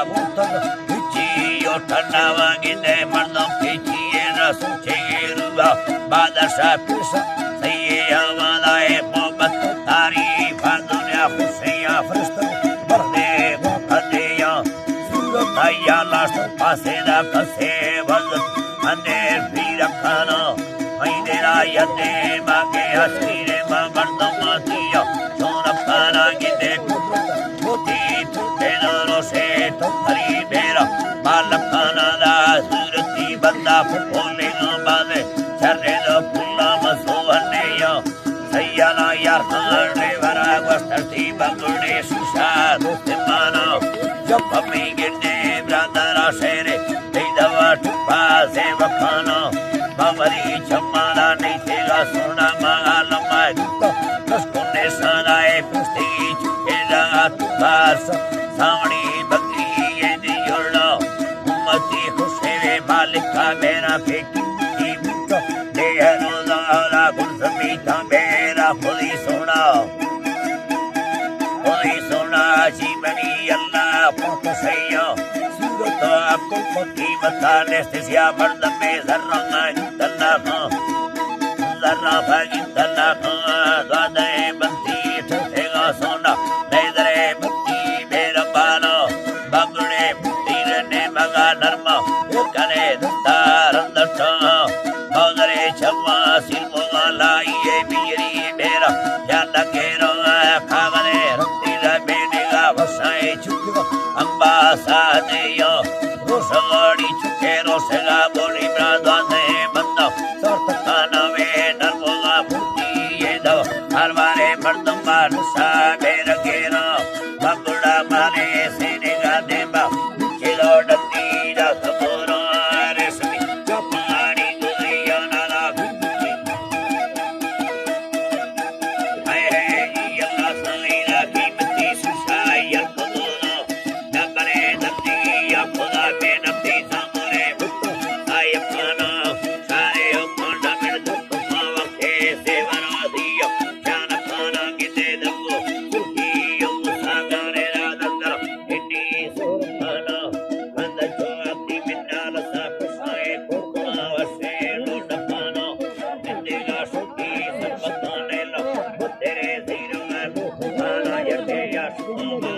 ہوٹل ہچی، ہوٹل نہ واگی دے مردم پیچی، اے رسم چیروا بادشاہ پیش سیے آوالا، اے محبت تاری با دنیا خوشیاں فرشتہ بردے گو کدیاں صورت آیا لاش پاسے دا کسے وزت اندے پیر کھانا۔ مئی دیرا یدے ماں کے اسیر ماں مردم دیا، چون کھانا گندے قدرت ہوتی تو پیدا روشے تو پری بیرا، مالکانا دا صورتی بندہ پھولے گا بازے، چرے دا پھولا مسو انیا۔ سیالا یار خان ڈے ورا گوسترتی بگڑے شیشا دوست مانا۔ جب ہمیں گرنے برادرا شہرے، تئی دوا ٹپا سے وکھانا۔ بابری چمالا نہیں تھے گا سونا مالا مائی دوتا۔ بس کنے سانا اے پستی چکے لگا تو کار سا۔ سامنی بگڑی اے دی جوڑا۔ امتی خوشے وے مالکا میرا کے کی بوٹا۔ دے روزا را گل زمیتا میرا خودی سونا۔ خودی سونا جی منی اللہ پاک سیا۔ صورت عبدالقدیم تانست سیا مردم زرنا تنخا۔ زرنا پاگی تنخا۔ دادے بنتی ٹھیکا سونا۔ دے درے بنتی میرا بانا۔ بگڑے تیر نے مگا نرما، کنے دستار اندر تا۔ بودرے چما سیر مولا لائی اے بیری میرا، یا نگیرا کاغنے رتی دا بینے گا وسائے چکا۔ امبا ساتے یا روشگاڑی چکے روشگا بولی برادوانے بندہ۔ سرت کانا وے نرموگا بوتی اے دو۔ ہر بارے مردم بار سا بیر گیرا۔ بگڑا مارے سینے گا دیما، چلو ڈتی دا سبورا رسمی، چپانی گزیا نالا بنتی۔ اے اے اللہ سائنا قیمتی سوسا یل کدونا، نبرے نبتی یا خدا بے نبتی سامرے بھٹو، آئے پانا، سارے او پانڈا من دکھ پاوکے سیورا دیا، جان پانا گتے دبو، سوکی او ساگانے را دندر، انی سورتانا، کند جو اپنی منال سا کسائے کوکنا وسے لوٹ پانا۔ اندے گا شوکی سربتانے لو، تیرے زیرو میں بو خانا یکے یا شکو